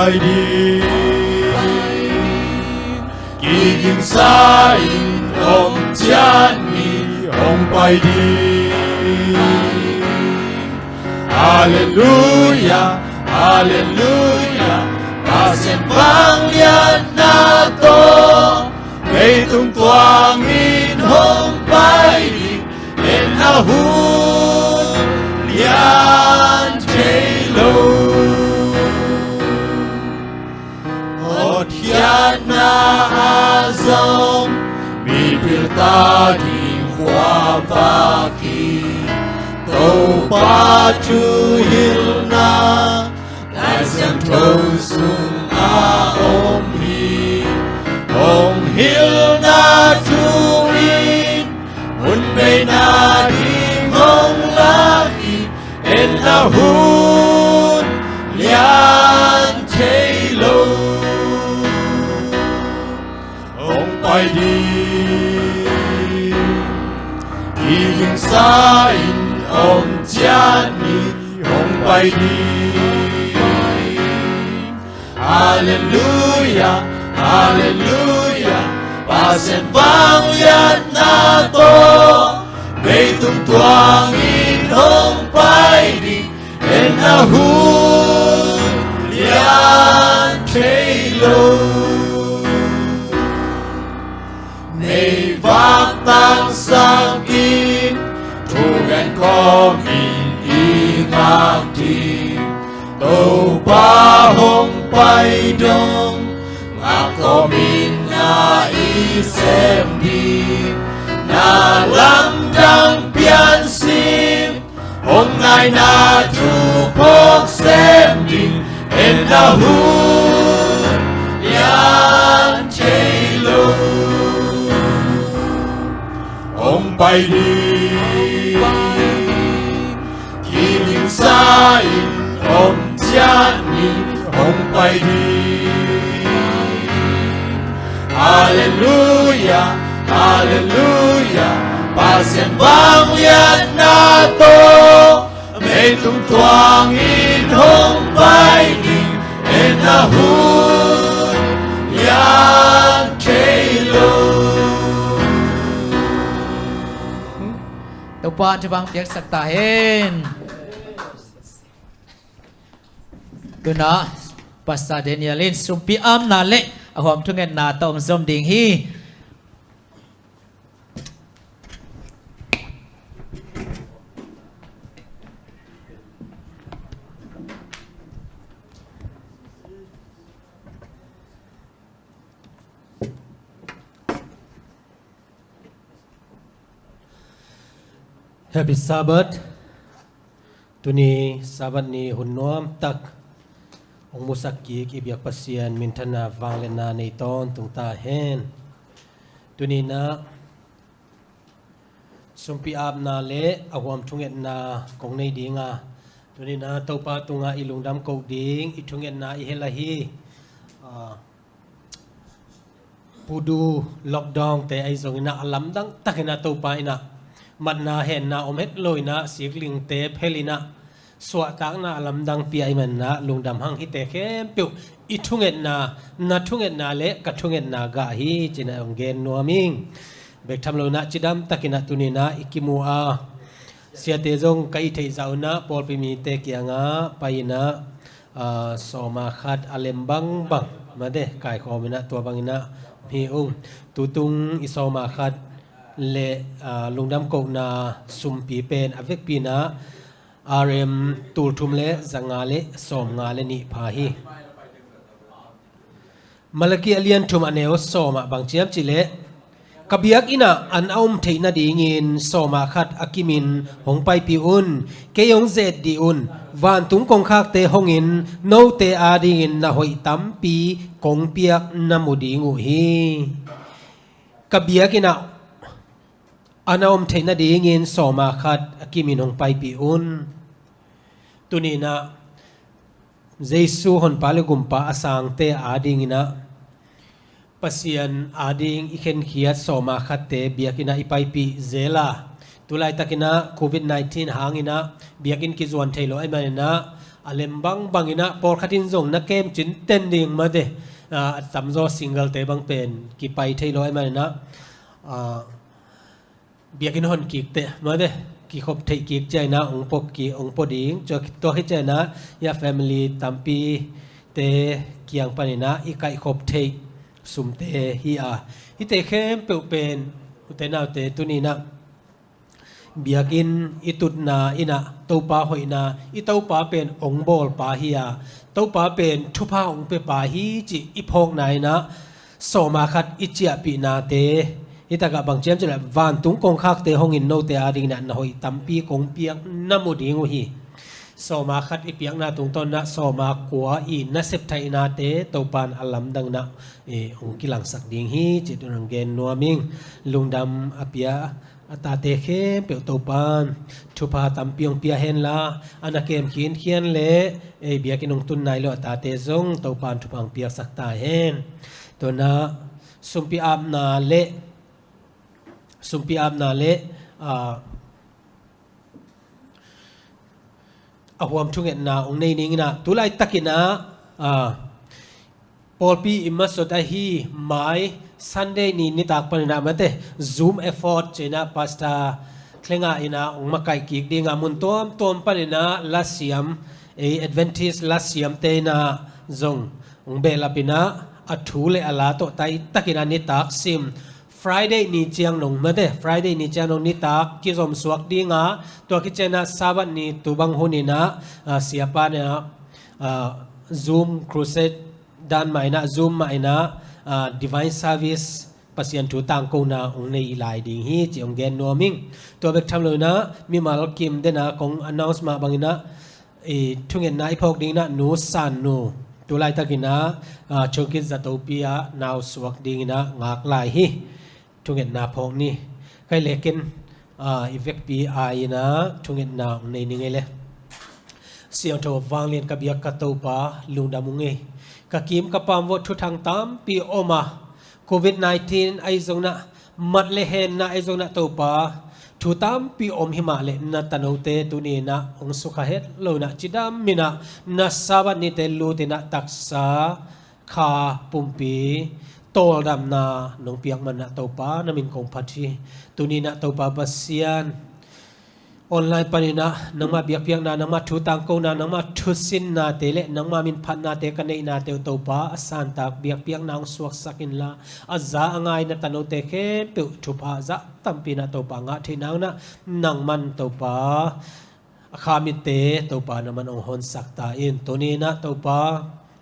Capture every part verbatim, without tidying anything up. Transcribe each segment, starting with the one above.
Pai ding, kigingsa in om ciat ni hong pai ding. Halleluia, halleluia, Pasian vangliatna tawh leitung tuangin hong pai ding, en a hun lian thei lo. Hotkhiatna a zong mipil ta ding khuavak hi. Topa thuhilna Lai Siangtho sungah om hi. Hong hilhna thu in hun beina ding hong lak hi. En a hun lian thei lo hong pai ding. Kigingsa in om ciat ni hong pai ding. Halleluia, halleluia, Pasian vangliatna tawh leitung tuangin hong pai ding. En a hun lian thei lo. Meivak tangsak in thugen kawmin i ngak ding. Topa hong pai dong ngak kawmin na i sem ding. Na lamdang piansim hong naina thu phawk sem ding. En a hun lian thei lo hong pai ding. Kigingsa in om ciat ni hong pai ding. Halleluia, halleluia, Pasian vangliatna tawh leitung tuangin hong pai ding. En a hun lian thei lo. Topa thupha piaksak ta hen. Tuna Pastor Daniel in sumpi apna le a huam thungetna tawh hong zom ding hi. Happy Sabbath. Tuni Sabbath ni hun nuam tak hong musak kik i biak Pasian minthanna vangliatna nei tawntung ta hen. Tuni na sumpi apna le a huam thungetna kong nei ding a, tuni na Topa tungah i lungdam koh ding i thungetna i hel ahi. Ah, Pudu lockdown te ahi zongin ah a lamdang takin ah Topa in ah matna henna om het lo in ah siklingte phel in ah suahtakna a lamdang pia i man in ah lungdam hang. Hihte khempeuh i thungetna, na thungetna le ka thungetna gah hi ci-in ah hong gen nuam ing. Bek tham lo in ah cidam takin ah tuni in ah i kimu a, siate zong ka hih theih zah un ah pawlpi mite kiangah pai in ah, aa, sawma khat a lem bangbang mate kaikhawm in ah tua bang in ah hi ung. Tutung i sawma khat le, aa, lungdam kohna sumpi pen a vekpi in ah R M tul thum le za nga le sawm nga le nih pha hi. Malaki a lian thum a neu sawm ah bang ci hiam cih leh, ka biakinn ah an a om theih nadingin sawma khat a kimin hong paipih un. Kei hong ze-et dih un. Vantung kongkhakte hongin note adingin na hoih tampi kong piak na mu ding uh hi. Ka biakinn ah an a om theih nadingin sawma khat a kimin hong paipih un. Tuni in ah Jesu honpa le gumpa a sangte adingin ah Pasian ading i khenkhiat sawma khatte biakinn ah i paipih zel a, tulaitakin ah covid nineteen hangin ah biakinn kizuan thei lo ahih manin ah A lem bangbang inah pawlkhat in zong na kem cin ten ding mate. Ah, a tamzaw single te bang pen kipai thei lo ahih maninah, ah, biakinn hon kik teh mate, kikhop theih kik ciah inah ong pok ki ong pok ding. Tua, tua khit ciah inah ia family tampi te kiang paninah i kaihkhop theih sumte hi a, hite khempeuh pen ute naute tuninah biakinn i tutna inah Topa hoihna, i Topa pen ong bawlpa hi a, Topa pen thupha ong pepa hi cih i phawkna inah sawma khat i ciahpihnate, hi takah bang ciam cih leh vantung kongkhakte hongin note ading inah na hoih tampi kong piak na mu ding uh hi. Sawma khat i piakna tungtawn inah sawma kua i nasep thaihnate Topa in a lamdang inah ong kilangsak ding hi cih tun ong gen nuam ing. Lungdam a pia a tate khempeuh Topa in thupha tampi ong pia henla, a na kem khinkhian le ei biakinn ong tun nai lo a tate zong Topa in thupha ong piaksak ta hen. Tua inah sumpi apna le, sumpi apna le, ah, a huam thungetna ong nei ning inah, tu laitakin ah, ah, pawlpi i masot ahi mai Sunday ni nitak paninah mate, Zoom effort ci inah Pastor Thlenga inah ong makaih kik ding a, mun tuamtuam paninah lasiam, ei Adventist lasiamte inah zong ong behlap inah a thu le a la tawh taitakin ah nitak sim Friday ni ciang nong mate, Friday ni ciang nong nitak kizom suak ding a, tua khit ciah inah Sabbath ni tu bang hun inah, ah, siapa inah, ah, Zoom crusade dan mah inah, Zoom mah inah, ah, divine service, Pasian thu tangkona ong nei i lai ding hi cih ong gen nuam ing. Tua bek tham lo inah mimal kim den a kong announce mah bang inah, i thungetna i phawk ding inah Nu San Nu, tu laitakin ah, ah, Chungkit Zatopi ah nau suak ding inah ngak lai hi. Thungetna phawk ni. Kei le ken, ah, i vekpi a inah thungetna ong nei ning ei le. Siangtho vanglian ka biak ka Topa, lungdam ung ei. Ka kim ka pam vawh thuthang tampi om a, covid nineteen ahi zong inah, mat le henna ahi zong inah Topa, thu tampi om hi mah leh na tanote tuni inah ong sukha het lo inah cidam inah na Sabbath nite lut inah taksa kha pumpi tawldamna nong piak man inah Topa na min kong phat hi. Tuni inah Topa Pasian, online paninah nangmah biakpiakna, nangmah thu tangkona, nangmah thusinnate le nangmah min phatnate ka neihnate uh Topa a santak biakpiakna ong suaksak inla, a za a ngai na tanote khempeuh thupha zah tampi inah Topa ngah theih nang inah nangman Topa a kha mitte Topa nangman ong honsak ta in. Tuni inah Topa,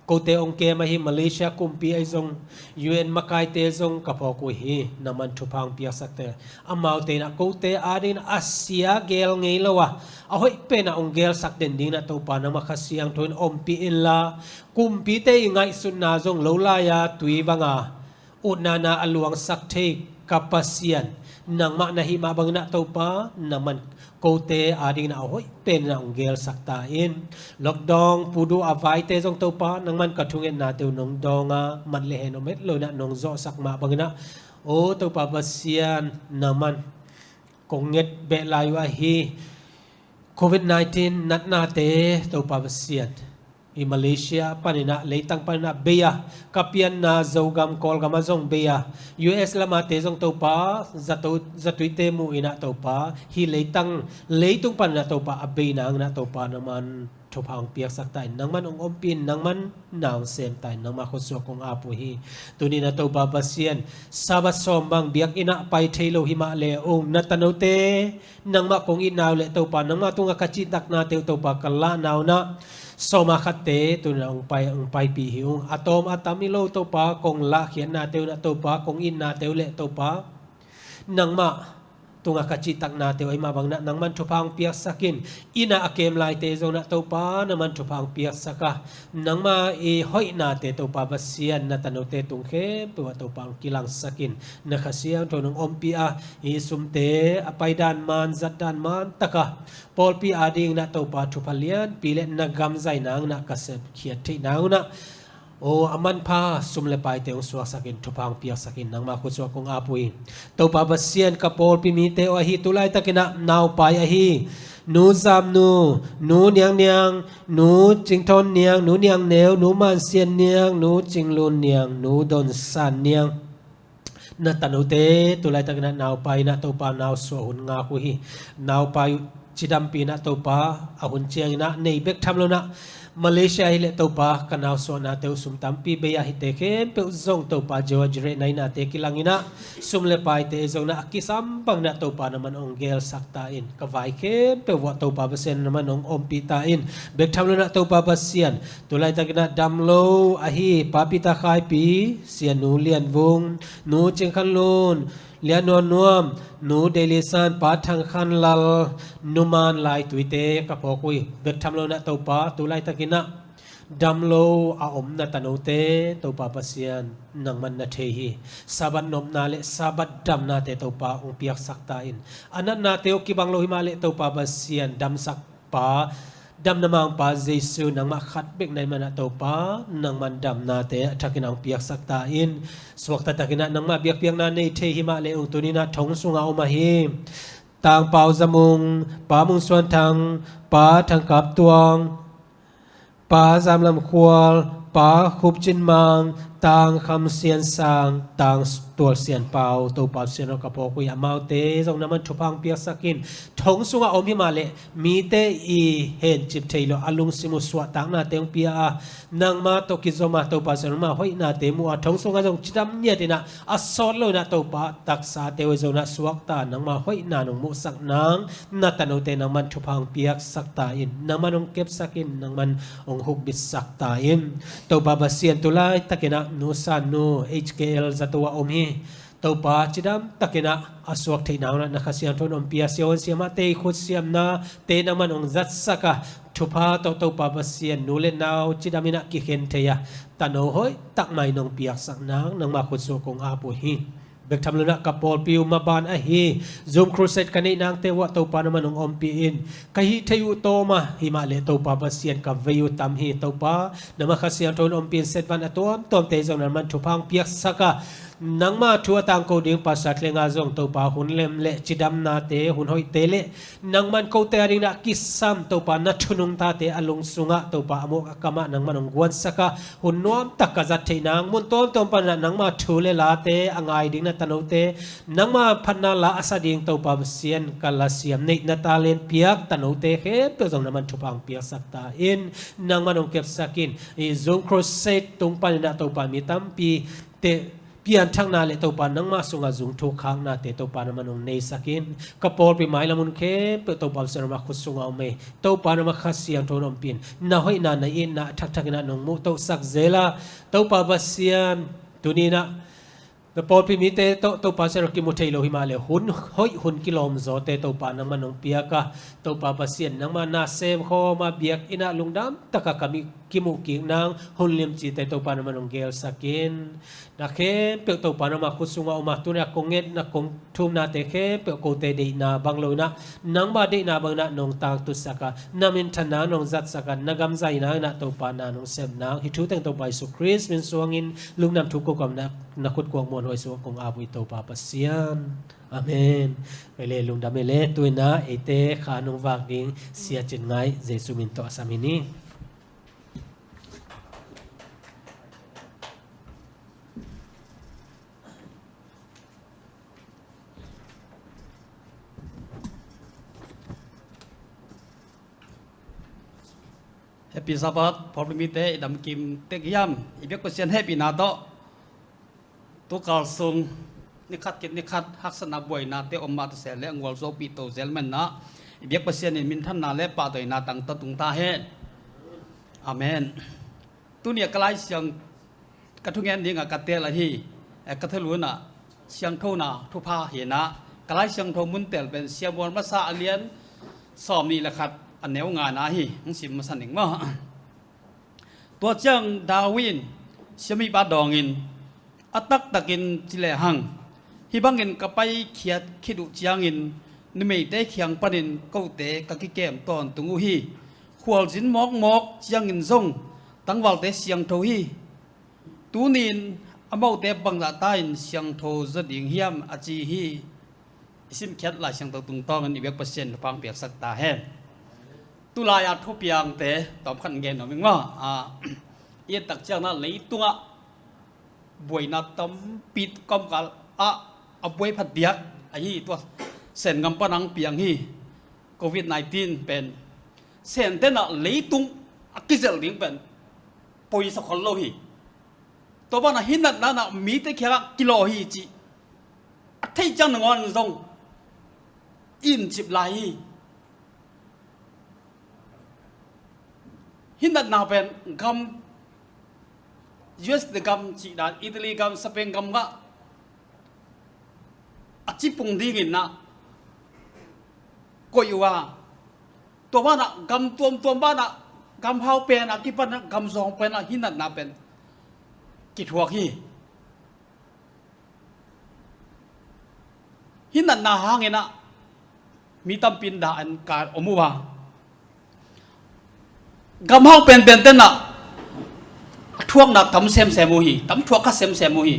kote ong kem ahi Malaysia kumpi ahi zong, U N makaite zong ka phawk uh hi, nangman thupha ong piaksak teh. Amaute inah kote ading inah a sia gel ngei lo a, a hoih pen ah ong gelsak den ding inah Topa nangmah Kha Siangtho in ompih inla, kumpite i ngaihsutna zong lo lai-a tui banga utna na a luangsak thei ka Pasian nangmah na hih mah bang inah Topa, nangman kote ading inah a hoih pen inah ong gelsak ta in. Lockdown pudu a vaite zong Topa, nangman ka thungetnate uh nong dawng a, mat le hen om het lo inah nong zawhsak mah bang inah, o Topa Pasian, nangman kong nget beh lai uh ahi covid nineteen natnate Topa Pasian, i Malaysia paninah, leitang paninah bei a, ka pianna Zogam Kawlgam ah zong bei a, U S lamate zong Topa, zato, zatuite mu inah Topa, hih leitang leitung paninah Topa a bei nang inah Topa nangman thupha ong piaksak ta in, nangman ong ompih in, nangman na ong sem ta in, nangmah khuasuak kong ap uh hi. Tuni inah Topa Pasian, Sabbath sawm bang biakinn ah pai thei lo hi mah le ung, na tanote nangmah kong itna uh le Topa, nangmah tungah ka cihtaknate uh Topa ka lahna uh inah, sawma khatte tuni inah ong pai, ong paipih hi ung. A tawm a tam hi lo Topa, kong lahkhiatnate uh inah Topa, kong itnate uh le Topa, nangmah tungah ka cihtaknate uh ahi mah bang inah nangman thupha ong piaksak in. Inn ah a kem laite zong inah Topa, nangman thupha ong piaksak a, nangmah i hoihnate Topa Pasian, na tanote tung khempeuh ah Topa ong kilangsak in. Na Kha Siangtho in ong ompih a, i sumte a paidan man, zatdan man tak a, pawlpi ading inah Topa thupha lianpi le na gam zai nang inah ka sepkhiat theih nang uh inah, o, a manpha sum le paite ong suaksak in, thupha ong piaksak in, nangmah khuasuak kong ap uh hi. Topa Pasian, ka pawlpi mite uh ahi, tu laitakin ah naupai ahi Nu Zamnu, Nu Niang Niang, Nu Cingthawn Niang, Nu Niang Neu, Nu Mansian Niang, Nu Cinglun Niang, Nu Donsan Niang. Na tanote tu laitakin ah naupai in ah Topa nausuah hun ngak uh hi. Naupai uh cidampi in ah Topa a hun ciangin ah nei bek tham lo in ah Malaysia hi leh Topa ka nausuahnate uh sum tampi bei a hite khempeuh zong Topa Jehovah Jireh na innate kilang in ah sum le paite zong in ah a kisam bangin ah Topa nangman hong gelsak ta in. Ka vai khempeuh vuah Topa Pasian nangman hong ompih ta in. Bek tham lo in ah Topa Pasian tu laitakin ah dam lo ahi Pa Peter Khaipi, Sianu Lian Vung, Nu Cing Khan Lun, Lian Nuam Nuam, Nu Dei Li San, Pa Thang Khan Lal, Nu Man Lai Tuite ka phawk uh hi. Bek tham lo in ah Topa tu laitakin ah dam lo a om na tanote Topa Pasian nangman na thei hi. Sabbath nopna le Sabbath damnate Topa hong piaksak ta in. A natnate uh kibang lo hi mah leh Topa Pasian damsak Pa, damna mangpa Jesu nangmah khat bek na hih man ah Topa nangman damnate a thakin ah hong piaksak ta in. Suakta takin ah nangmah biakpiakna nei thei hi mah leh ung tuni in ah thong sungah om ahi Tang Pau Za Mung, Pa Mung Suan Thang, Pa Thang Kap Tuang, Pa Zam Lam Khual, Pa Khup Cin Mang, Tang Kham Sian Sang, Tang Tual Sian Pau, Topa Sian aw ka phawk uh hi. Amaute zong nangman thupha hong piaksak in. Thong sungah om hi mah leh mite i hencip thei lo a lungsim uh suahtaknate hong pia a, nangma tawh kizom a Topa Sian nangma hoihnate mu a thong sungah zong cidam ngiat in ah a sawt lo in ah Topa taksate uh zong in ah suakta nangma hoihna nong muhsak nang na tanote nangman thupha hong piaksak ta in. Nangman hong kepsak in, nangman hong hukbitsak ta in. Topa Pasian tu laitakin ah Nu San Nu H K L zato ah om hi. Topa cidam takin ah a suak theihna hun ah na Kha Siangtho in ompih a, siavuan siamahte i khut siamnate nangman hong zatsak a, thupha tawh Topa Pasian nu le nau cidam in ah kikhen thei a, tano hoih tak mai nong piaksak nang nangma khut sungah kong ap uh hi. Bek tham lo in ah ka pawlpi uh maban ahi Zoom Crusade ka neih nangte uh ah Topa nangman hong ompih in. Ka hih theih uh tawm a, hi mah leh Topa Pasian ka vei uh tam hi. Topa nangma Kha Siangtho in ompih in, set van a tuamtuamte zong nangman thupha hong piaksak a, nangma thu a tangko ding Pastor Thlenga zong Topa hun lem le cidamnate, hun hoihte le nangman kote a ding in ah kisam Topa na thunungtate a lung sungah Topa a muk a kam ah nangman hong guansak a, hun nuamtak ka zat theih nang, mun tuamtuam pan ah nangma thu le late a ngai ding na tanote, nangma phatna la a sa ding Topa Pasian ka lasiam neih na talent piak tanote khempeuh zong nangman thupha hong piaksak ta in. Nangman hong kepsak in. I Zoom Crusade tung pan in ah Topa mi tampi te pianthakna le Topa nangma sungah zung thuk khaknate Topa nangman hong neisak in. Ka pawlpi mailam hun khempeuh Topa Pasian nangma khut sungah om hi. Topa nangma Kha Siangtho in ompih in. Na hoihna na itna a thakthak in ah nong muh tohsak zel a, Topa Pasian tuni in ah na pawlpi mite tawh Topa Pasian kimu thei lo hi mah leh hun hoih hun kilawm zawte Topa nangman hong piak a, Topa Pasian nangma na sem khawm a, biakinn ah lungdam tak a ka mi kimuh kik nang, hun limcite Topa nangman hong gelsak in. Na khempeuh Topa nangma khut sungah om a, tuni a kong ngetna kong thumnate khempeuh kote deihna bang lo in ah, nangma deihna bang in ah nong tangtutsak a, na minthanna nong zatsak a, na gam zaina in ah Topa na nong sem nang, hih thu teng Topa Jesu Khrist min suangin lungdam thu ko kamna na khut kuak muanhuai sungah kong ap uh hi Topa Pasian. Amen. Kei le lungdam hi le, tu in ah eite kha nong vak ding Sia Cin Ngai Jesu min tawh a sam hi ni. Happy Sabbath, pawlpi mite i damkim tek hiam? I biak Pasian hehpihna tawh tu kal sung ni khat khit ni khat haksatna buainate om mah ta se leh a gualzawhpih to zel man in ah i biak Pasian in minthanna le pahtawina tangtun tung ta hen. Amen. Tuni a ka Lai Siang ka thungen ding a ka tel ahi, eh, ka thaluan ah siangthona thupha hi in ah ka Lai Siangtho mun tel pen Siamual masa a lian sawmnih le khat a neu nga na hi, hong sim masa ning maw. Tua ciang David in siamihpa dawngin, a taktakin ci lehang, hih bangin ka paikhiat khit uh ciangin numeite kiang panin kote ka kikem tawntung uh hi. Khualzin mawkmawk ciangin zong tangvalte siangtho hi. Tuni-in amaute bangzah ta-in siangtho zaw ding hiam, a ci hi. I simkhiat Lai Siangtho tungtawnin i biak Pasian thupha hong piaksak ta hen. Tulai-a thupiangte tawmkhat gen nuam ing maw? A, i et tak ciangin ah leitungah buaina tampi kamkal ah a buai phat diak ahi tua Sen gam pan hong piang hi. Covid nineteen pen Sente in ah leitung a kizelh ding pen poisa khol lo hi. Tua banah hih natna in ah mite kiangah kilawh hi cih a theih ciang nangawn zong i incip lai hi. Hih natna pen gam, U S gam cih dan, Italy gam, Spain gam ngah a cipung dingin ah koih uh a, tua banah gam tuamtuam banah gam hau pen a kipan ah gam zawng pen ah hih natna pen kithuak hi. Hih natna hangin ah mi tampi in dah an kal om uh a, gam hau penpente in ah a thuakna tam semsem uh hi, tam thuak kha semsem uh hi.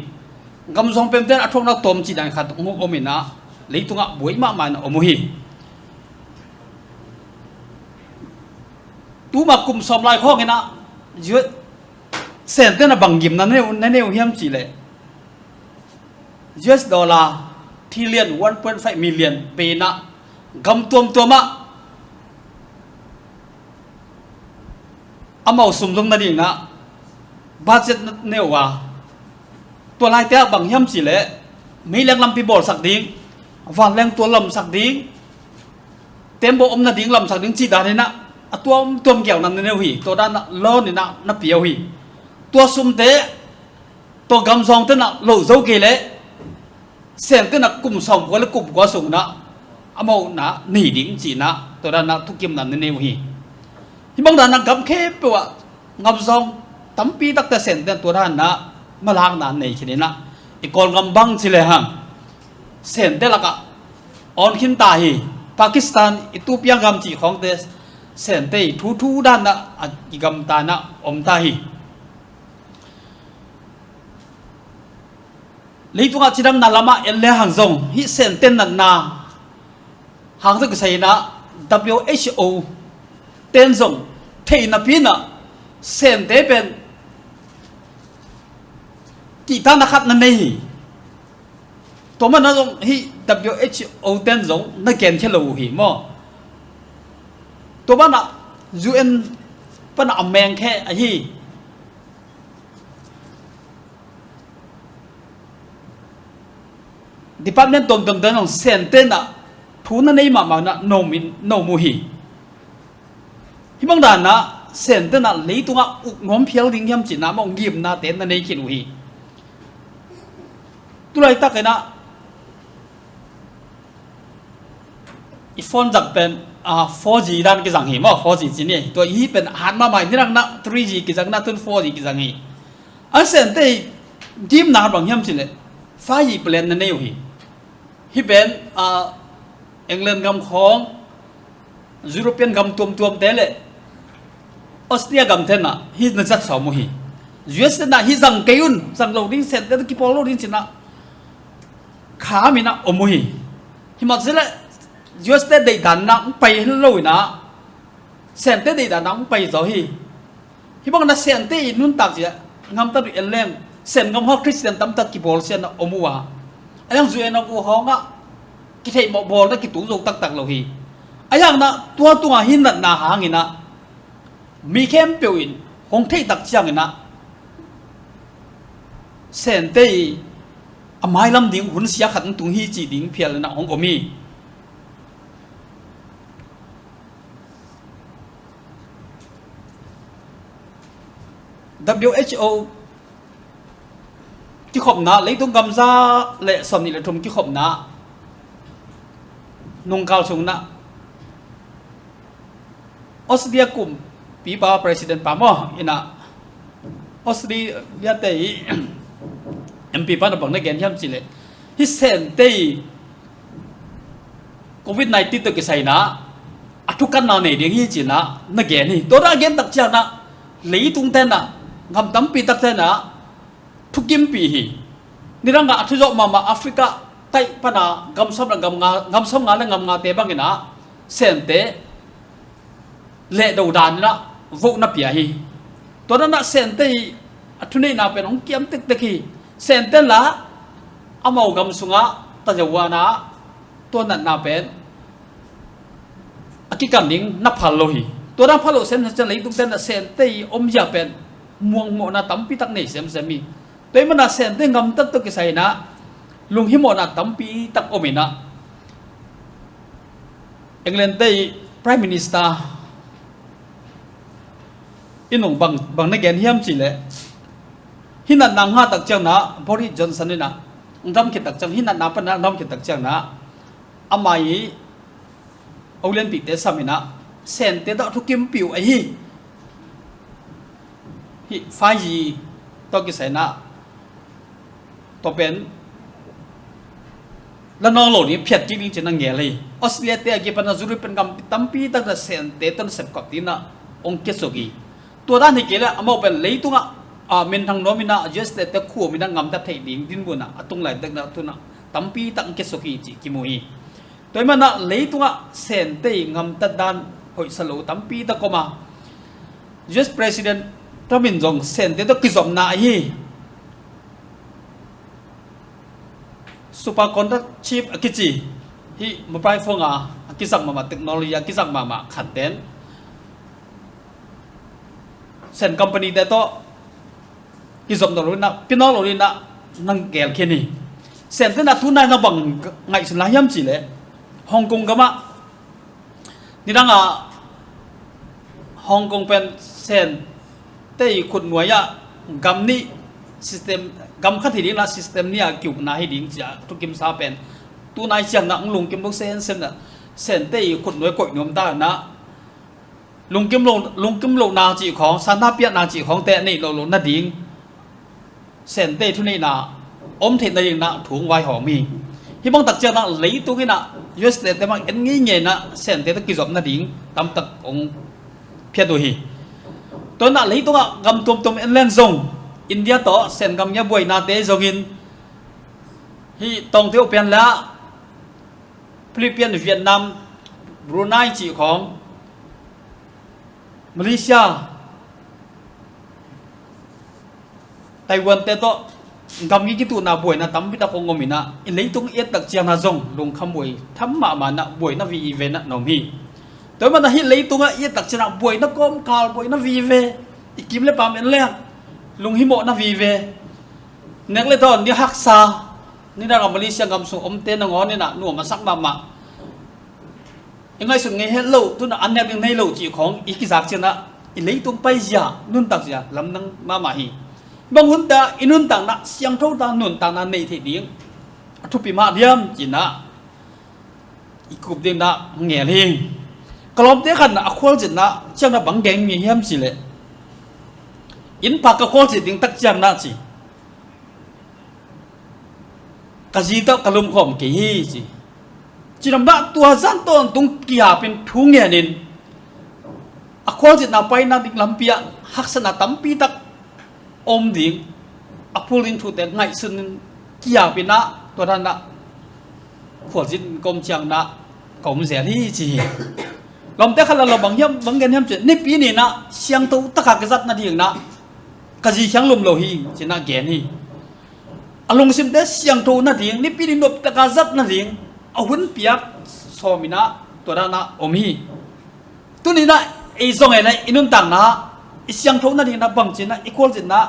Gam zawng penpente in ah a thuakna tawm cih dan khat hong om in ah leitungah buai mahmah in ah om uh hi. Tuma kum sawm lai khawngin ah Sente in ah bang gimna na nei uh, na nei uh hiam cih leh, U S dollar trillion, one point five million bei in ah gam tuamtuam ah amau sum zong na ding in ah budget na nei uh a, tua laite ah bang hiam cih leh meileng lampi bawlsak ding, vanleng tual lamsak ding, tembaw om nading lamsak ding cih dan in ah a tuamtuam kiauhna na nei uh hi. Tua dan ah loan in ah na pia uh hi. Tua sumte tua gam zawngte in ah lo zo kei leh Sente in ah kum sawmkua le kum kua sung in ah a mawhna nei ding cih in ah tua dan ah thukimna na nei uh hi. Hih bang dan ah gam khempeuh ah gam zawng tampi takte Sente in ah tua dan ah malakna nei khin in ah, i Kawlgam bang ci lehang Sente lakah awn khin ta hi. Pakistan, Ethiopia gam cih khawngte Sente i thuthu dan ah a kigamta in ah om ta hi. Leitungah cidamna lamah en lehang zong hih Sente natna hang zong kisai in ah W H O ten zong theihnapi in ah Sente pen kihtakna khat na nei hi. Tua manin ah zong hih W H O ten zong na genkhia lo uh hi maw? Tua banah U N panah a mengkhe ahi department tuamtuamte in ah Sente in ah thu na nei mahmah in ah na om in, na om uh hi. Hih bang dan ah Sente in ah leitungah uk nuam phial ding hiam cih in ah mawh ngimnate na nei khin uh hi. Tulaitak in ah i phone zang pen, ah, four G dan kizang hi maw, four G ci ni. Tua hih pen hat mahmah hi, nidang in ah three G kizang in ah tun four G kizang hi. A Sente i ngimna bang hiam cih leh five G plan na nei uh hi. Hih pen, ah, England gam khawng, European gam tuamtuamte le Australia gamte in ah hih na zat sawm uh hi. U S in ah hih zang kei un, zang lo ding, Sente tawh kipawl lo ding ci in ah kham in ah om uh hi. Hih mah ci leh U S te deihdan in ah hong pai lo in ah Sente deihdan in ah hong pai zaw hi. Hih bang in ah Sente i nuntak zia ngamta duh en leng Sen gam hawh Khristian tamtak kibawlsia in ah om uh a, a yang U N O U hawngah kitheih mawh bawlna kitung zo taktak lo hi. A yang in ah tua tungah hih natna hangin ah mi khempeuh in hong theih tak ciangin ah Sente i a mailam ding hun sia khat hong tung hi cih ding phial in ah hong om hi. W H O kikhopna, leitung gam za le sawmnih le thum kikhopna nungkal sung in ah Australia kumpipa president pa maw in ah Australia te i M P pa in ah bang na gen hiam cih leh hih Sente i Covid nineteen tawh kisai in ah a thukanna nei ding hi ci in ah na gen hi. Tua dan a gen tak ciang in ah leitungte in ah gam tampi takte in ah thukimpih hi. Nidang a a thuzawh mahmah Africa taih pan a gam sawm le gam nga, gam sawm nga le gam ngate bangin ah Sente lehdo dan in ah vote na pia hi. Tua dan ah Sente i a thuneihna pen hong kiam tektek hi. Sente in la amau gam sungah tazawan ah tua natna pen a kikan ding na phal lo hi. Tua dan phal lo semsem ciang leitungte in ah Sente i omzia pen muangmawhna tampi tak nei semsem hi. Tua ahih manin ah Sente gamtat tawh kisai in ah lunghimawhna tampi tak om in ah England te i Prime Minister in hong bang, bang na gen hiam cih leh, hih natna ngah tak ciang in ah Boris Johnson in ah hong dam khit tak ciang, hih natna pan in ah hong dam khit tak ciang in ah ama i a ulianpihte sam in ah Sente tawh thukimpih uh ahi hi. Five G tawh kisai in ah tua pen la nawng lo ding phiat kik ding ci-in a ngel hi. Australia te a kipan a Europe pen gam tampi tak in ah Sente tawh sepkop ding in ah hong kiasuk hi. Tua dan hi kei leh amau pen leitungah a minthang nuam in ah U S te te khuam in ah gamtat theih ding dinmun ah a tung laitak in ah tu-in ah tampi tak hong kiasuk hi cih kimu hi. Tua ahih manin ah leitungah Sente i gamtat dan hoihsa lo tampi tak om a, U S President Trump in zong Sente tawh kizopna ahi superconductor chip a kici, hih mobile phone a a kizang mahmah, technology a kizang mahmah khat pen Sen company te tawh kizopna lo in ah, pia nawn lo in ah na gel khin hi. Sente in ah tu-in ah na bang ngaihsun lai hiam cih leh, Hong Kong gamah nidang a Hong Kong pen Sente i khutnuai ah gam nih system, gam khat hi ding in ah system nih a ki-ukna hi ding ci-a thukimsa pen tu-in ah ciang in ah hong lungkim lo semsem in ah Sente i khutnuai koih nuam ta in ah lungkim lo, lungkim lohna cih khawng, sanna piakna cih khawngte a neih lo lo nading Sente thuneihna om theih nading in ah thu hong vaihawm hi. Hih bang tak ciang in ah leitung in ah U S te te bang en ngeingei in ah Sente tawh kizop nading tamtak hong phiat uh hi. Tua in ah leitungah gam tuamtuam en leng zong India tawh Sen gam ngia buainate zongin hih tawngte uh pian leh Philippines, Vietnam, Brunei cih khawng, Malaysia, Taiwan te tawh gam ngia kituhna buaina tampi tak hong om in ah i leitung i et tak ciang in ah zong lungkham buai tham mahmah in ah buaina vive in ah na om hi. Tua ahih manin ah hih leitungah i et tak ciang in ah buaina kawmkal, buaina vive, i kim le pam en leng lunghimawhna vive, nek le dawn ding haksa, nidang a Malaysia gam sung omte nangawn in ah nuam a sak mahmah, i ngaihsut ngei het loh, tu-in ah an nek ding nei loh cih khawng i kizak ciang in ah i leitung paizia, nuntakzia lamdang mahmah hi. Bang hunte ah i nuntakna siangtho ta, nuntakna neih theih ding a thupi mah diam ci-in ah i kup ding in ah ngel hi. Ka lawmte khat in ah a khualzinna ciang in ah bang gen hiam cih leh, inn phak ka khualzin ding tak ciang in ah ci, ka zi tawh ka lumkhawm kei hi ci. Ci lam ah tua zan tawntung kihapin thu ngenin a khualzinna paina ding lampi ah haksatna tampi tak om ding, a phul ding thute ngaihsunin kihapin ah tua dan ah khualzin ka om ciang in ah ka om zel hi ci hi. Lawmte khat in ah bang hiam, bang gen hiam cih leh, Nipi ni in ah siangtho tak a ka zat nading in ah ka zi kiang lum lo hi ci-in ah gen hi. A lungsimte siangtho nading, Nipi ni nop tak a zat nading a hun piak sawm in ah tua dan ah om hi. Tuni in ah ei zong ei leh i nuntakna i siangtho nading in ah bangci in ah i khualzinna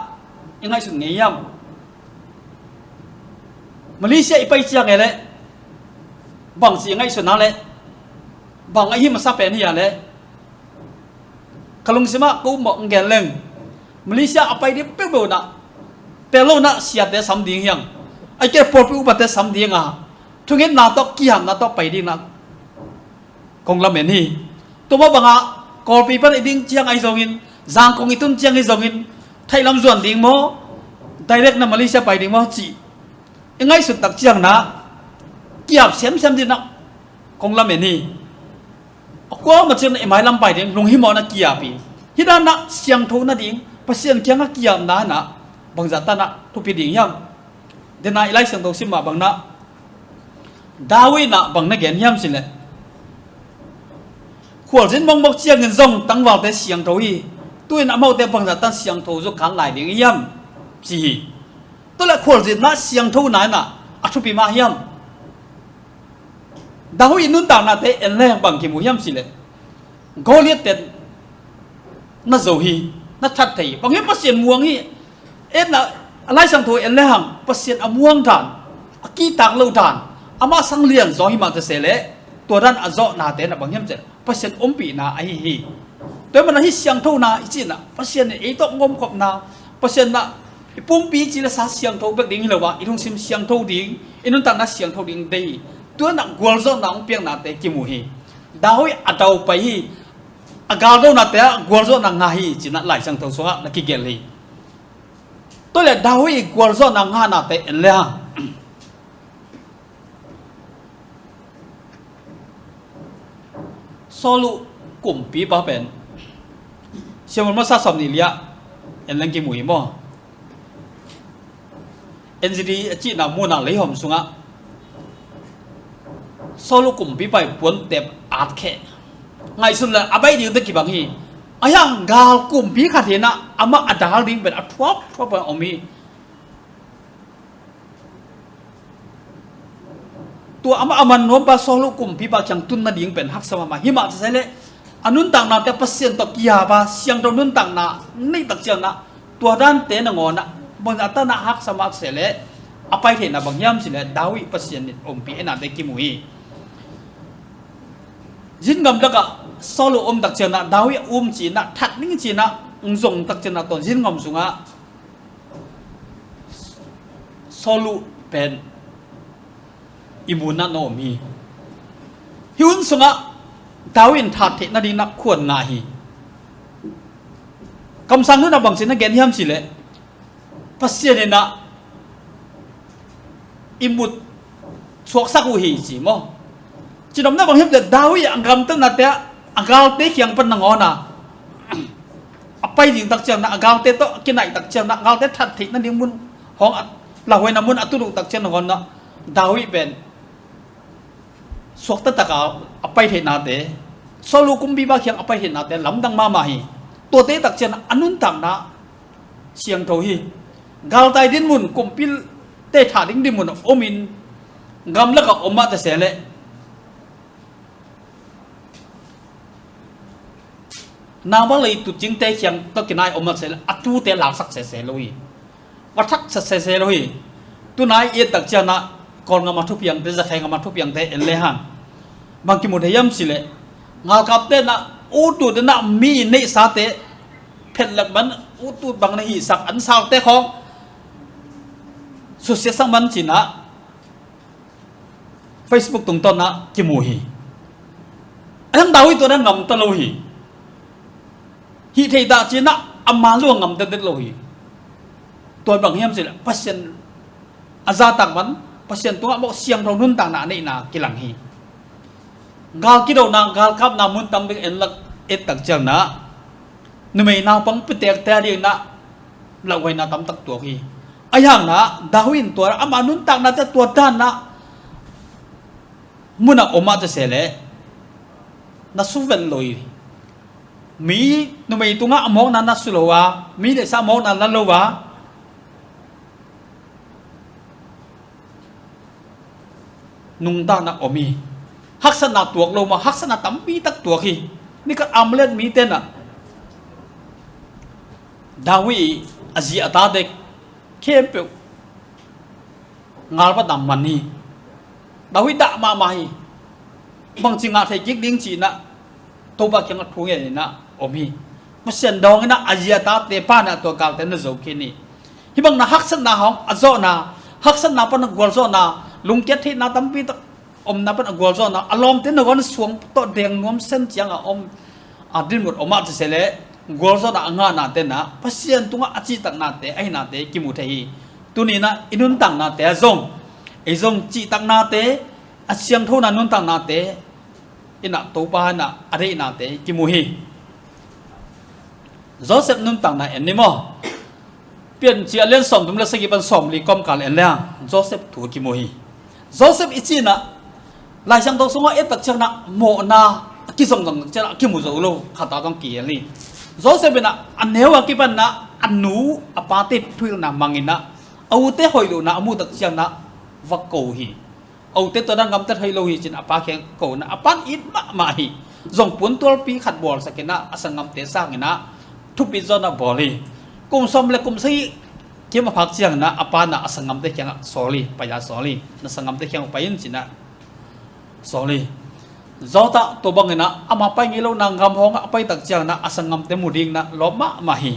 i ngaihsun ngei hiam? Malaysia i pai ciang ei leh bangci i ngaihsun a leh, bang ahi masa pen hi a leh, ka lungsim ah ko mawh gen leng, Malaysia a pai ding peuhpeuh in ah pelh lo in ah siate sam ding hi hang. Ahih kei leh pawlpi upate sam ding a, thungetna tawh, kihamna tawh pai ding in ah kong lamen hi. Tua mah bangah Kawlpi pan i ding ciang ahi zongin, Zangkong i tun ciang ahi zongin, theih lam zuan ding maw, direct in ah Malaysia pai ding maw cih i ngaihsut tak ciang in ah kihap semsem ding in ah kong lamen hi. A kuamah ciang in ah i mailam pai ding lunghimawhna kihap hi. Hih dan ah siangtho nading, Pasian kiangah kihapna in ah bangzah tan ah thupi ding hiam? Dena i Lai Siangtho sim mah bang in ah David in ah bang na gen hiam cih leh, Khualzin mawkmawk ciangin zong tangvalte siangtho hi. Tu-in amaute bangzah tan siangtho zaw kan lai ding hiam, ci hi. Tua leh khualzinna siangthona in ah a thupi mah hiam? David i nuntaknate en leng bang kimu hiam cih leh, Goliath pen na zo hi, na that thei hi. Bang hiam, Pasian muang hi. En a, a Lai Siangtho en lehang Pasian a muang dan, a kihtak loh dan, amah sang lian zaw hi mah ta se leh, tua dan a zawhnate na bang hiam cih leh Pasian ompihna ahi hi. Tua ahih manin hih siangthona i cihna, Pasian in ei tawh ngomkhopna, Pasian in i pumpi i cih leh sa siangtho bek ding hi lo a, i lungsim siangtho ding, i nuntakna siangtho ding deih hi. Tua in ah gualzawhna hong piaknate kimu hi. David a dau pai hi, a galdonate ah gualzawhna ngah hi, ci-in ah Lai Siangtho sungah na kigelh hi. Tua leh David i gualzawhna ngahnate en le hang, Saul kumpipa pen, Samuel masa sawmnih li ah en leng kimu hi maw? N Z D a cihna munah leihawm sungah Saul kumpipa i puantep atkheh, ngaihsun leh a baih ding tawh kibang hi. Ahi hang gal kumpi khat hi-in ah amah a dal ding pen a thuapthuap a om hi. Tua amah a man nuampa Saul kumpipa kiang tun nading pen haksa mahmah hi. Himah ta se leh a nuntaknate Pasian tawh kiap a, siangtho nuntakna neih tak ciangin ah, tua dante nangawn ah bangzah tan ah haksa mah ta se leh, a pai theihna bang hiam cih leh David Pasian in ompih ehnate kimu hi. Zin gamlak ah Saul om tak ciangin ah David a um ci-in ah, that ning ci-in ah, hong zong tak ciangin ah, tua zin gam sungah Saul pen i mun ah na om hi. Hih hun sungah David in that theih nading in ah khuan ngah hi. Kamsang nun ah bangci na gen hiam cih leh, Pasian in ah i mut suaksak uh hi, ci maw? Cihnopna bang hiam cih leh, David a gamtatnate ah a galte kiang pan nangawn ah, a pai ding tak ciangin ah, a galte tawh kinaih tak ciangin ah, a galte that theih nading mun hong a, lauhuaina mun a tut uh tak ciang nangawn ah, David pen suakta tak a a pai theihnate, Saul kumpipa kiang a pai theihnate lamdang mahmah hi. Tuate tak ciangin ah a nuntakna siangtho hi. Galtai dinmun, kumpite thah ding dinmun ah om in, gamlak ah om mah ta se leh, Nabal lei tutcingte kiang tawh kinaih om mah ta se leh, a tute laksak sese lo hi. Va thak sese lo hi. Tu-in ah i et tak ciangin ah, Kawlgam a thupiangte, Zakhai gam a thupiangte en le hang, bang kimu thei hiam cih leh, galkapte in ah, ut ut in ah, mi neihsate phetlak man, ut ut bang na hihsak, an salte khawng susiasak man ci-in ah, Facebook tungtawn ah kimu hi. Ahi hang David tua dan gamta lo hi. Hih thei dah ci-in ah a man zong gamta det lo hi. Tua bang hiam cih leh, Pasian a zahtak man, Pasian tungah mawh siangtho nuntakna a neihna kilang hi. Gal kidona, galkapna mun tam bek en lak et tak ciangin ah, numei naupang pitekte adingin ah lauhuaina tamtak tuak hi. Ahi hang ah, David in tua, ama nuntaknate tua dan ah mun ah om mah ta se leh, na su vet lo hi. Mi numei tungah a mawkna na su lo a, mi neihsa a mawkna na lo a, nungta na om hi. Haksatna tuak lo mah, haksatna tampi tak tuak hi. Ni khat Amalek mite in ah David a zi a tate khempeuh ngalpatna man hi. David dah mahmah hi. Bangci ngah thei kik ding ci-in ah Topa kiangah thu ngen in ah om hi. Pasian dawng in ah a zi a tate pan ah tua galte na zo khin hi. Hih bang na haksatna hong a zawhna, haksatna pan a gualzawhna, lungkiat theihna tampi tak omna pan a gualzawhna, a lawmte nangawn suang tawh deng nuam sen ciang a om, a dinmut om mah ta se leh, gualzawhna a ngahnate in ah Pasian tungah a cihtaknate, a hihnate kimu thei hi. Tuni in ah i nuntaknate ah zong, ei zong cihtaknate, a siangthona nuntaknate in ah Topa in ah a deihnate kimu hi. Joseph nuntakna en ni maw? Piancil a lian sawmthum le sagih pan sawmli kawmkal en leng Joseph thu kimu hi. Joseph i cih in ah, Lai Siangtho sungah et tak ciangin ah mawhna a kizongzong ciang a kimu zo lo, khat a zong kihel hi. Joseph in ah a neu a kipan ah a nu a pate thuhilhna mang in ah a ute hoih lohna a muh tak ciang ah va ko hi. A ute tua dan gamtat hoih lo hi ci-in a pa kiang ko in ah a pa'n it mahmah hi. Zong puantualpi khat bawlsak in ah a sanggamte sang in ah thupit zawhna bawl hi. Kum sawm le kum sagih kim a phak ciang in ah a pa'n ah a sanggamte kiangah sawl hi, pai-a sawl hi. Na sanggamte kiangah pai in ci-in ah sawl hi. Joseph tua bangin ah ama pai ngei lohna gam hawngah a pai tak ciang in ah a sanggamte mu dingin ah lawp mahmah hi.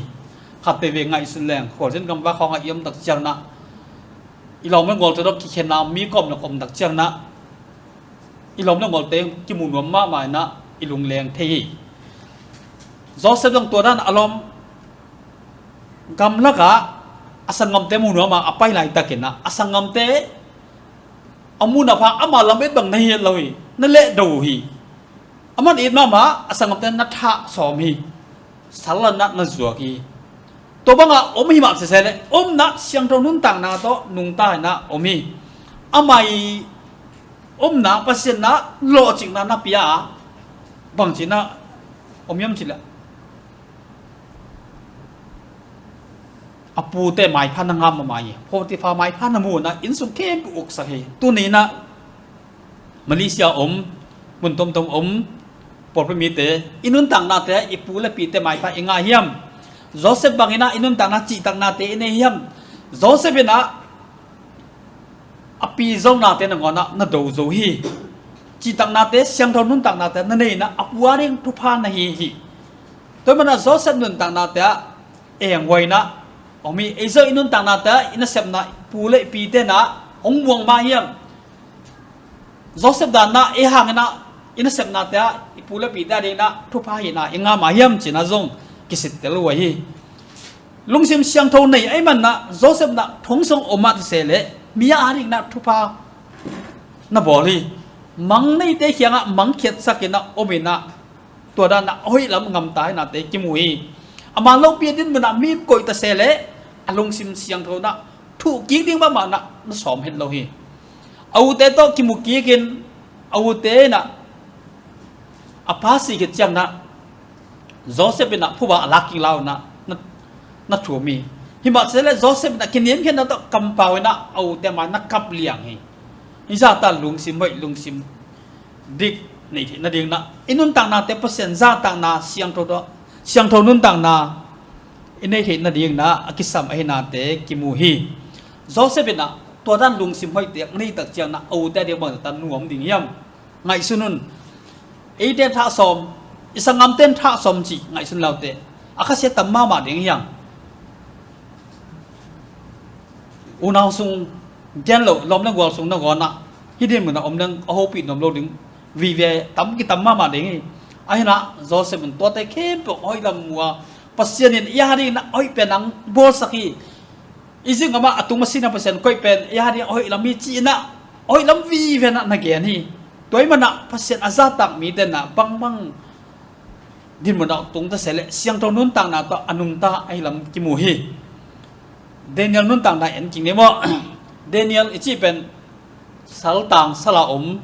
Khat veivei ngaihsun leng, khualzin gamvak hawngah i om tak ciang in ah i lawm le gualte tawh kikhenna mi kawm le kawm tak ciang in ah i lawm le gualte kimu nuam mahmah in ah i lungleng thei hi. Joseph zong tua dan a lawm gamlakah a sanggamte mu nuam a a pai laitakin ah a sanggamte a muhna pha ama lamet bang na hi het lo hi, na lehdo uh hi. Aman it mahmah a sanggamte na thah sawm hi. Sal in ah na zuak hi. Tua bangah om hi mah sese le omna siangtho nuntakna tawh nungta in ah om hi. Ama i omna Pasian in ah lawhcikna na pia a, bangci in ah om hiam cih leh a pute maipha na ngam mahmah hi. Potiphar maipha na mu in ah innsung khempeuh uksak hi. Tuni in ah Malaysia om, mun tomtom om, pawlpi mite, i nuntaknate i pu le pite maipha i ngah hiam? Joseph bangin ah i nuntakna cihtaknate i nei hiam? Joseph in ah a pi zonate nangawn ah na do zo hi. Cihtaknate, siangtho nuntaknate na nei in ah a pu a ding thupha na hi hi. Tua ahih manin ah Joseph nuntaknate ah enghuai in ah om hi. Ei zong i nuntaknate ah i nasepna pu le i pite in ah hong muang mah hiam? Joseph dan in ah ei hangin ah i nasepnate ah i pu le pite a dingin ah thupha hihna i ngah mah hiam ci-in ah zong kisittel uh ahi hi. Lungsim siangtho nei ahih manin ah Joseph in ah thong sung om mah sese leh mi a dingin ah thupha na bawl hi. Mang neite kiangah mang khiatsak in ah om in ah tua dan in ah a hoih lam gamta ahihnate kimu hi. Ama lopi a dinmun ah mi koih ta sese leh a lungsim siangtho in ah thuh kik ding mahmah in ah na sawm het lo hi. A ute tawh kimu kik in a ute in ah a pa si khit ciang in ah Joseph in ah phuba a lak kik lai-in ah na, na thum hi. Hi mah sese leh Joseph in ah kiniamkhiatna tawh kampau in ah a ute mai na kap liang hi. Hi zahta lungsim hoih, lungsim dik nei theih nading in ah i nuntaknate Pasian zahtakna siangtho tawh, siangtho nuntakna i nei theih nading in ah a kisam ahihnate kimu hi. Joseph in ah tua dan lungsim hoihte a nei tak ciang in ah a ute a ding bangzah ta nuam ding hiam? Ngaihsun un. Eite in thah sawm, i sanggamte in thah sawm cih ngaihsun le uh teh a khasia tam mahmah ding hiam? Unau sung gen lo, lawm le gual sung nangawn ah hih dinmun ah om leng a hopih nuam lo ding vive tam kitam mahmah ding hi. Ahi in ah Joseph in tuate khempeuh a hoih lam mu a, Pasian in ei a dingin ah a hoih pen hong bawlsak hi. Egypt gam ah a tung masiah Pasian koih pen ei a dingin ah a hoih lam hi ci-in ah a hoih lam vive in ah na gen hi. Tua ahih manin ah Pasian a zahtak mite in ah bangbang dinmun ah tung ta sese leh siangtho nuntakna tawh a nungta ahi lam kimu hi. Daniel nuntakna en kik ni maw? Daniel i cih pen saltang sal a om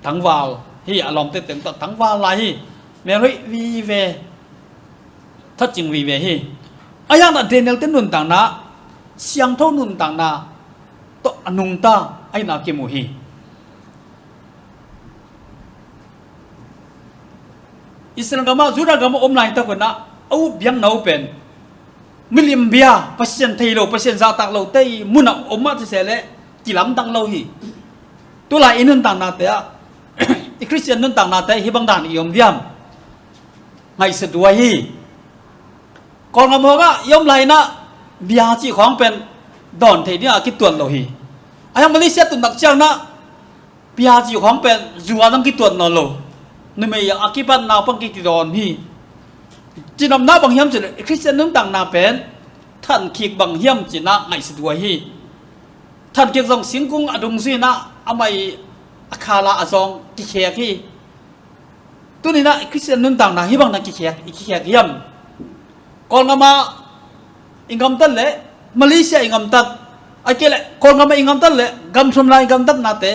tangval hi. A lawmte teng tawh tangval lai hi. Melhoih vive, thatcing vive hi. Ahi hangin ah Daniel te nuntakna siangtho nuntakna tawh a nungta ahihna kimu hi. Israel gam ah, Judah gam ah om laitak un ah a up biakna uh pen milim bia, Pasian thei lo, Pasian zahtak lote i mun ah om mah sese leh kilamdang lo hi. Tulai i nuntaknate ah, i Khristian nuntaknate ah hih bang dan i om diam? Ngaihsut huai hi. Kawlgam hawkah i om lai-in ah bia cih khawng pen dawn thei dingah kituat lo hi. Ahi hang Malaysia tun tak ciang in ah bia cih khawng pen zu-ah zong kituat nawn lo. Numei a kipan naupang kikidawn hi. Cinopna bang hiam cih leh Khristian nuntakna pen thankhik bang hiam ci-in ah ngaihsut huai hi. Thankhik zong singkung a dungzui-in ah amah i a khala a zawng kikhek hi. Tuni-in ah Khristian nuntakna hih bang na kikhek, i kikhek hiam? Kawlgam ah i gamtat leh Malaysia i gamtat, ahih kei leh Kawlgam ah i gamtat leh gam thum lai i gamtatnate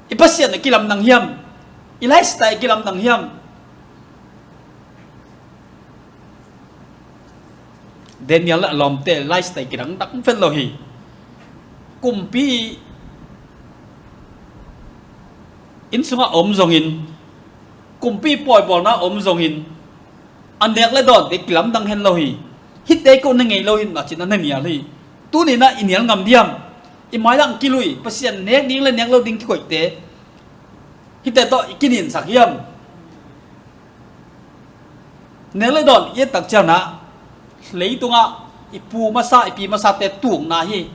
i Pasian a kilamdang hiam? I lifestyle kilamdang hiam? Daniel le a lawmte lifestyle kidangdang vet lo hi. Kumpi inn sungah a om zongin, kumpi pawibawlna a om zongin, a nek le dawnte kilamdang hen lo hi. Hihte ko na ngei lo hi, na cin a na nial hi. Tuni-in ah i nial ngam diam? I mailam kilui, Pasian nek ding le nek lo ding kikoihte, hihte tawh i kininsak hiam? Nek le dawn i et tak ciangin ah, leitungah i pu masa, i pi masate tukna hi.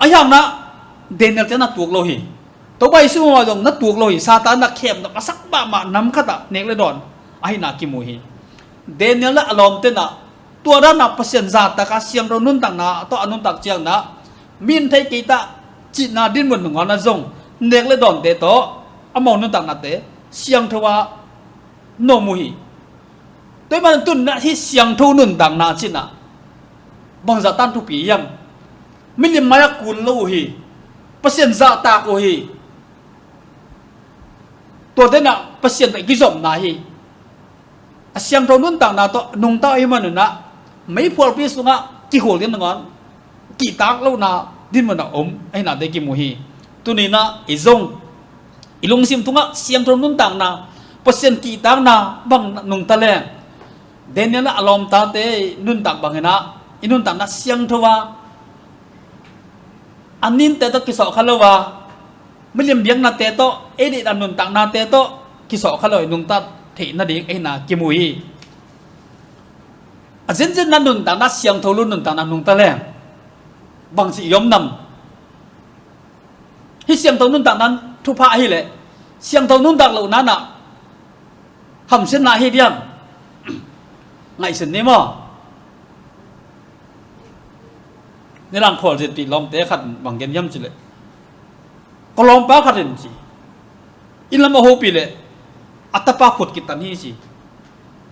Ahi hangin ah Daniel te na tuk lo hi. Topa Jesu mah zong na tuk lo hi. Satan na khem na masak mahmah nam khatah nek le dawn ahihna kimu hi. Daniel le a lawmte in ah tua dan a Pasian zahtak a siangtho nuntakna tawh a nuntak ciangin ah, mi in thei kei ta cihna dinmun nangawn ah zong nek le dawnte tawh amau nuntaknate siangtho a na om uh hi. Tua ahih manin tuni-in ah hih siangtho nuntakna cih in ah bangzah tan thupi hiam? Milim mai-ah kun lo uh hi. Pasian zahtak uh hi. Tuate in ah Pasian tawh i kizopna hi. A siangtho nuntakna tawh nungta ahih manin ah meiphualpi sungah kihul ding nangawn kihtak lohna dinmun a om ahihnate kimu hi. Tuni-in ah i zong i lungsim tungah siangtho nuntakna, Pasian kihtakna bang nungta leng, Daniel a lawmtate nuntak bangin ah i nuntakna siangtho a, a ninte tawh kisawh kha lo a, milim biaknate tawh, ei deihdan nuntaknate tawh kisawh kha lo a i nungta theih nading ahihna kimu hi. A zenzen na nuntakna siangtho lo nuntakna nungta leng bangci i om nam? Hih siangtho nuntakna thupha ahih leh, siangtho nuntak lohna in ah hamsiatna ahi diam? Ngaihsun ni maw? Nidang khualzinpih lawmte khat in bang gen hiam cih leh, ka lawmpa khat in ci, inn lam a hopih leh a tapa khut kitan hi ci.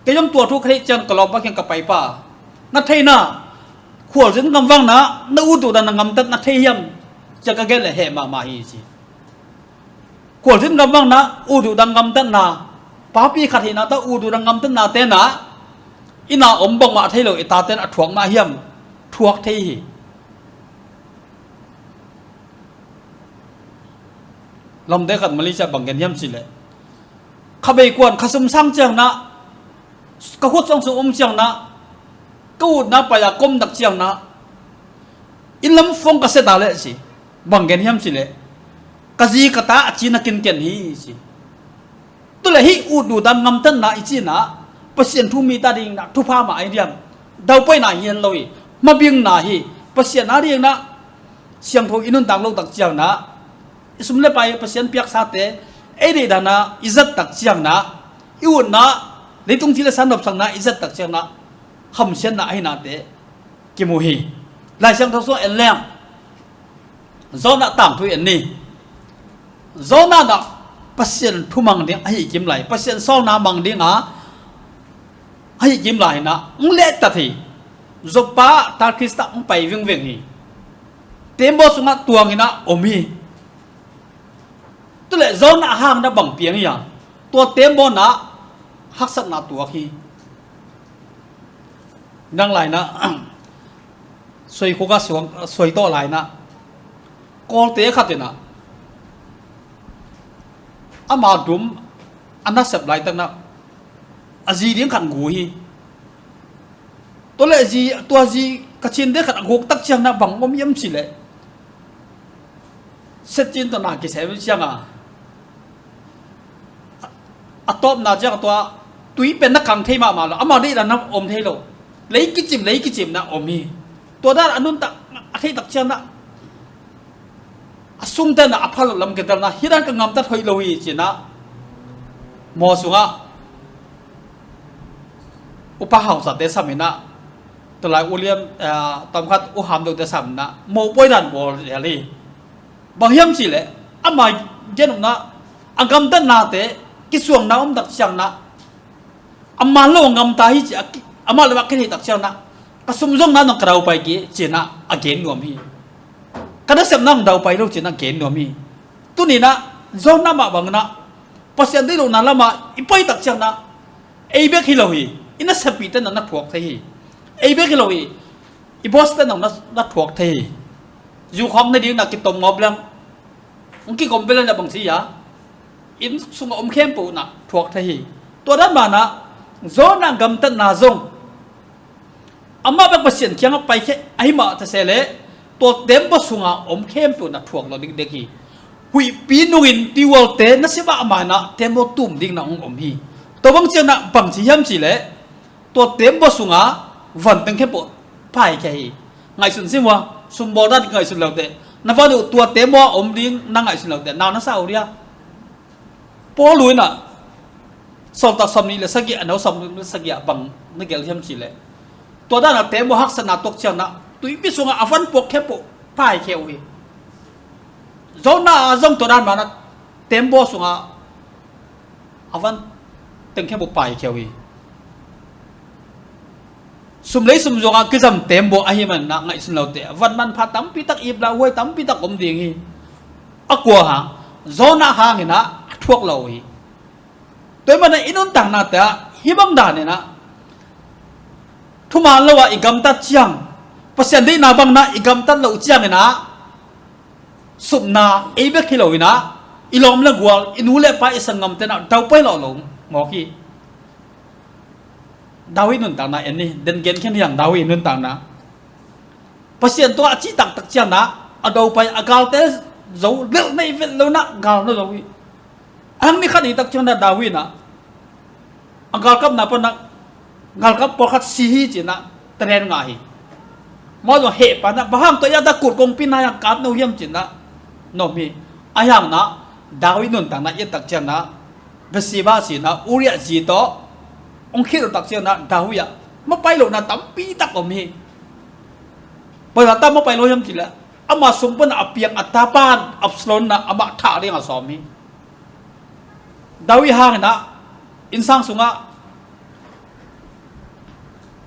Kei zong tua thu ka theih ciang ka lawmpa kiang ka pai pah a, na theihna, khualzin gamvakna na ut uh dan a gamtat na thei hiam? Ci-a ka gen leh heh mahmah hi ci. Khualzin gamvakna, ut uh dan gamtatna, papi khat hihna tawh ut uh dan gamtatnate in ah, inn a om bangmah thei lo i tate in a thuak mah hiam? Thuak thei hi. Lawmte khat Malaysia bang gen hiam cih leh, kha beikuan kha sum sang ciangin ah, ka khut sung sung om ciangin ah, ka utna pai a ka om tak ciangin ah, inn lam phone ka set a leh ci, bang gen hiam cih leh, ka zi ka ta a ci na kinken hi ci. Tu leh hih ut uh dan gamtatna i cihna, Pasian thu mi ta dingin ah thupha mah ahi diam? Daupaina hi hen lo hi. Mabingna hi. Pasian a dingin ah siangtho i nuntak loh tak ciangin ah, i sum le pai Pasian piaksate ei deihdan a i zat tak ciangin ah, i utna, leitung ci le sa nopsakna i zat tak ciangin ah, hamsiatna ahihnate kimu hi. Lai Siangtho sung en leng, Jonah tangthu en ni. Jonah in ah Pasian thu mang ding ahih kim lai, Pasian sawlna mang ding a ahih kim lai in ah hong lehtat hi. Joppa, Tarsis ah hong pai vingveng hi. Teembaw sungah tuang in ah om hi. Tu leh Jonah hang in ah bang piang hiam? Tua teembaw in ah haksatna tuak hi. Nang lai in ah, suaikhuk ah suang, suai tawh lai in ah, Kawlte khat in ah, ama dum a nasep laitak in ah, a zi ding khat gu hi. Tua leh zi, tua zi ka cinte khat a guk tak ciangin ah bang om hiam cih leh, setcin tawh na kisem ciang a, a tawpna ciang tua tui pen na kang thei mahmah lo, amah deihdan na om thei lo. Lei kicim, lei kicim na om hi. Tua dan a nuntak, a theih tak ciang na, a sungte na a phal lo lam kitelna, hih dan ka gamtat hoih lo hi ci-in ah, maw sungah upa hausate sam in ah, tulai ulian, eh, tomkhat u hamdote sam in ah, mopawi dan bawl hi. Bang hiam cih leh, ama gen nopna, a gamtatnate kisuangna om tak ciangin ah, a man lo a gamta hi ci-a, amah le amah kitheih tak ciangin ah, ka sum zong na nong ka daupai kei ci-in ah a gen nuam hi. Ka nasepna hong daupai lo ci-in ah gen nuam hi. Tuni-in ah Jonah mah bangin ah Pasian deih lohna lamah i pai tak ciangin ah ei bek hi lo hi. I nasepite na na thuak thei hi. Ei bek hi lo hi. I boss te na na, na thuak thei hi. Zu khawng na ding na kitom ngawp leng, hong kikom bel na bang ci a, inn sungah om khempeuh na thuak thei hi. Tua dan mah in ah Jonah gamtatna zong amah bek Pasian kiangah paikhia ahi mah ta se leh, tua teembaw sunga om khempeuh na thuak lo dikdek hi. Huihpi nungin tuihualte na si mahmah in ah teembaw tum ding na hong om hi. Tua bang ciangin ah bang ci hiam cih leh, tua teembaw sunga van teng khempeuh paikhia hi. Ngaihsun sim ua, sumbawl dan ngaihsun lo teh, na van uh tua teembaw a om ding na ngaihsun lo teh, nau na sa uh dia. Paul in ah Sawltak sawmnih le sagih, a neu sawmnih le sagih ah bang na gelh hiam cih leh, tua dan a teembaw haksatna tuak ciangin ah tuipi sungah a van puak khempeuh paikhia uh hi. Jonah zong tua dan mah in ah teembaw sungah a van teng khempeuh paikhia uh hi. Sum lei sum zuangah kizam teembaw ahih manin ah ngaihsun lo teh, van manpha tampi tak, ip lauhuai tampi tak om ding hi. A kua hang? Jonah hangin ah a thuak lo uh hi. Tua ahih manin ah i nuntaknate ah hih bang danin ah thuman lo ah i gamtat ciang, Pasian deihna bangin ah i gamtat loh ciangin ah supna ei bek hi lo in ah, i lawm le gual, i nu le pa, i sanggamte in ah daupai lawh lo mawk hi. David nuntakna en ni, den gen khin hi hang, David nuntakna. Pasian tungah a cih taktak ciangin ah a daupai, a galte zo lelh, nei vet lo in ah gal na zo hi. A hang ni khat i tak ciangin ah David in ah a galkapna pan ah galkap pawlkhat si hi ci-in ah talen ngah hi. Amau zong heh pan ah, bang hang tua i at a kut kongpi na hiang kap no hiam ci-in ah na om hi. Ahi hangin ah David nuntakna i et tak ciangin ah Bathsheba si-in ah Uriah zi tawh hong khilh tak ciangin ah David ah mapai lohna tampi tak om hi. Bang hang ta mapai lo hiam cih leh, ama sung pan ah a piang a tapa Absalom in ah amah thah ding a sawm hi. David hangin ah innsang sungah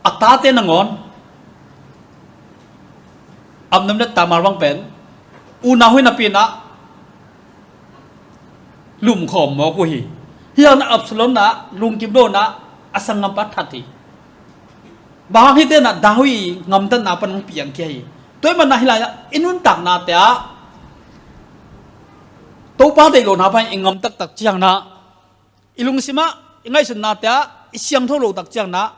a tate nangawn, Amnon le Tamar bang pen unau hi napi-in ah lumkhawm mawk uh hi. Hih hangin ah Absalom in ah lungkim lo in ah a sanggampa that hi. Bang hang, hihte in ah David i gamtatna pan hong piangkhia hi. Tua ahih manin ah hih lai-ah i nuntaknate ah Topa deih lohna pan i gam taktak ciangin ah, i lungsim ah i ngaihsutnate ah i siangtho loh tak ciangin ah,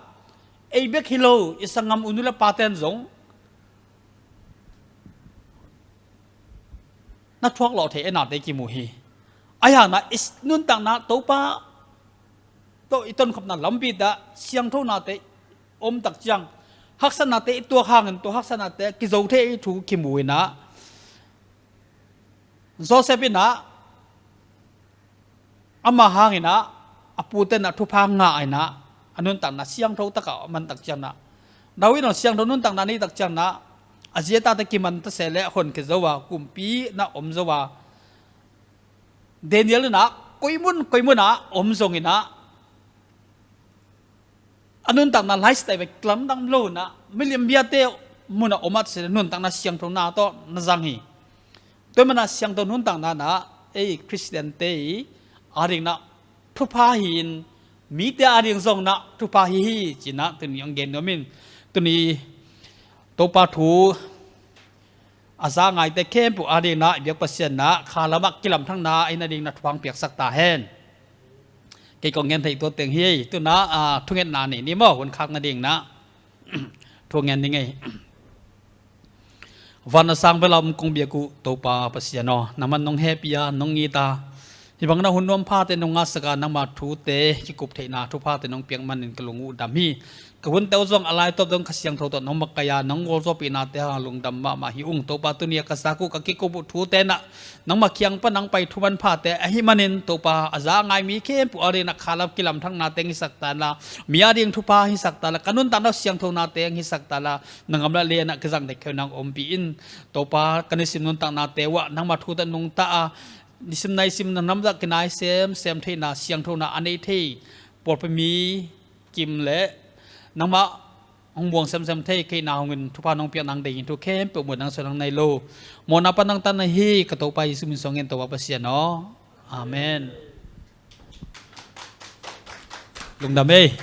ei bek hi lo, i sanggam u nu le pate in zong na thuak lawh thei e, nate kimu hi. Ahi hangin ah i nuntakna Topa tawh i tonkhopna lampite ah siangthonate om tak ciang, haksatnate i tuak hangin tua haksatnate kizo thei i thu kimu in ah, Joseph in ah ama hangin ah a pute in ah thupha ngah in ah a nuntakna siangtho takah a man tak ciangin ah, David in ah siangtho nuntakna nei tak ciangin ah, a zi a tate kiman ta se leh hon kizo a, kumpi in ah om zo a, Daniel in ah koimun koimun ah om zongin ah, a nuntakna lifestyle bek lamdang lo in ah, milim biate mun ah om a ta se leh nuntakna siangthona tawh na zang hi. Tua ahih manin ah siangtho nuntakna in ah ei Khristiante i adingin ah thupha hi-in, mite ading zong in ah thupha hi hi ci-in ah tuni hong gen nuam ing. Tuni Topa thu a za a ngaite khempeuh adingin ah i biak Pasian in ah kha lamah kilamdangna a hi nadingin ah thupha hong piaksak ta hen. Kei kong gen theih tua teng hi. Tu-in ah, ah, thungetna nei ni maw, hun khak nadingin ah. Thu ngen ni ngei. Van a sang bel a om kong biak uh Topa Pasian aw, nangman nong hehpih a, nong it a, hih bangin ah hun nuam phate nong ngahsak a, nangma thute kikup theihna thuphate nong piak manin ka lung uh dam hi. Ka hunte uh zong a laitawp dong Kha Siangtho tawh nong makaih a, nong gualzawhpihnate hang lungdam mahmah hi ung. Topa, tuni a ka zak uh, ka kikup uh thute in ah nangma kiang pan nang pai thu manphate ahih manin, Topa, a za a ngai mi khempeuh adingin ah kha lam kilamdangna teng hisak ta inla, mi ading thupha hisak ta inla, ka nuntakna siangthonate hong hisak ta inla, na gam le a lian ah kizang dek kheu nang ompih in. Topa, ka nisim nuntaknate uh ah nangma thu tawh nungta a, nisim naisim na namzah kinai semsem theihna, siangthona a nei thei pawlpi mi kim le nangmah hong muang semsem thei kei na hong in, thupha nong piak nang deih in, thu khempeuh muh nang suan nang nai lo, mawhna pan nang tan na hi. Ka Topa Jesu min suang in, Topa Pasian aw. Amen. Lungdam ei.